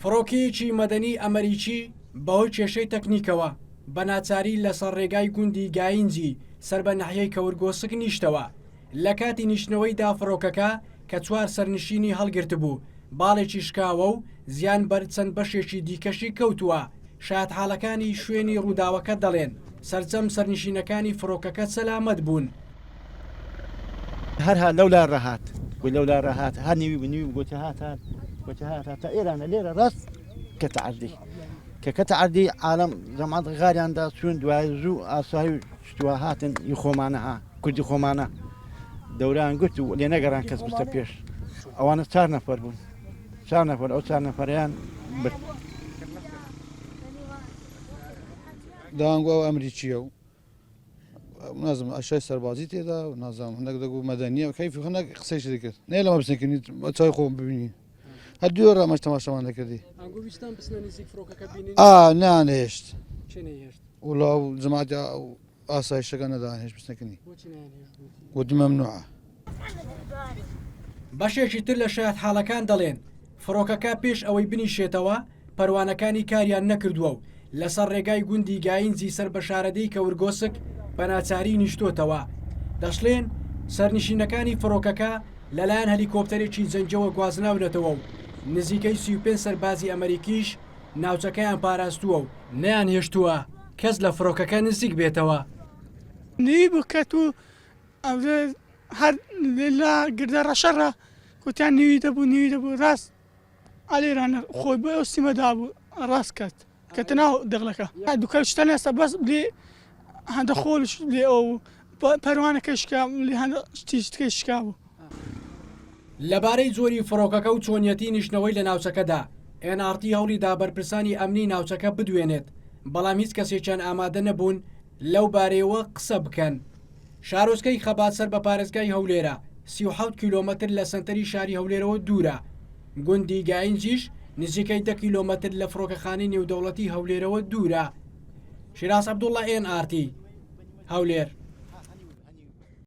فڕۆکەیەکی مەدەنی ئەمەریکی بەهۆی کێشەی تەکنیکەوە بە ناچاری لەسەر ڕێگای گوندی گاینجی سەر بە ناحیەی کەورگۆسک نیشتەوە. لە کاتی نیشتنەوەیدا فڕۆکەکە کە چوار سەرنشینی هەڵگرتبوو، باڵێکی شکاوە و زیان بەر چەند بەشێکی دیکەشی کەوتووە. شایەتحاڵەکانی شوێنی ڕووداوەکە دەڵێن، سەرجەم سەرنشینەکانی فڕۆکەکە سەلامەت بوون. هەر هات لەولا ڕا هات گوت لەولا ڕا هات هەر نیوی بوو نیوی گوتی هات هات گوتی هات هات تا ئێرانە لێرە ڕاست کەتە عەردی کە کەتە عەردی عالەم جەماعەت غاریان دا چوون دوای زوو ئاسایی و شتوا هاتن ی خۆمانە ها کوردی خۆمانە دەوران گرت و لێ نەگەڕان کەس بچتە پێش ئەوانە چار نەفەر بوون چار نەفەر ئەو چار نەفەریان برد. دەیانگو ئەو ئەمریکییە و نازم ئەشای سەربازی تێدا و نازانم هەندێک دەگو مەدەنیە و کەیفی هەندێک قسەیش دەکرد نێ لەمە بچنکردنی چای خۆم ببینی هەر دوێ ڕامەش تەماشامان دەکردی ئا نانهێشت وڵا و جەماعەتی ئاسایشەکە نەدانهێشت بچنەکنی گوتی مەمنوعە. بەشێکی تر لە شایەتحاڵەکان دەڵێن، فڕۆکەکە پێش ئەوەی بنیشێتەوە پەروانەکانی کاریان نەکردووە و لەسەر ڕێگای گوندی گاینجی سەر بە شارەدێی کەورگۆسک بە ناچاری نیشتۆتەوە. دەشڵێن، سەرنشینەکانی فڕۆکەکە لەلایەن هەلیکۆپتەرێکی جەنگیەوە گوازناونەتەوە و نزیکەی 35 سەربازی ئەمەریکیش ناوچەکەیان پاراستووە و نەیانهێشتووە کەس لە فڕۆکەکە نزیک بێتەوە. نی بوو کەت و هەر لە گردە ڕەشەڕە کوتیان نیوی دەبوو نیوی دەبوو ڕاست ئەلێرانە خۆی بۆ ئەو سیمە دابوو ڕاست کەت کەتە ناو دەغلەکە دوکە شتە نێستا بەس لێ هەندە خۆلش لێ ئەو پەروانەکە شکا لێ هەندە شتیشتکەی شکا بوو. لەبارەی جۆری فڕۆکەکە و چۆنیەتی نیشتنەوەی لە ناوچەکەدا، ئێن ئاڕ تی هەوڵیدا بەرپرسانی ئەمنی ناوچەکە بدوێنێت، بەڵام هیچ کەسێکیان ئامادە نەبوون لەو بارەیەوە قسە بکەن. شارۆچکەی خەبات سەر بە پارێزگای هەولێرە، 37 کیلۆمەتر لە سەنتەری شاری هەولێرەوە دوورە. گوندی گاینجیش نزیکەی دە کیلۆمەتر لە فڕۆکەخانەی نێودەوڵەتی هەولێرەوە دوورە. شیراز عەبدوڵڵا ئێن ئاڕ تی، هەولێر.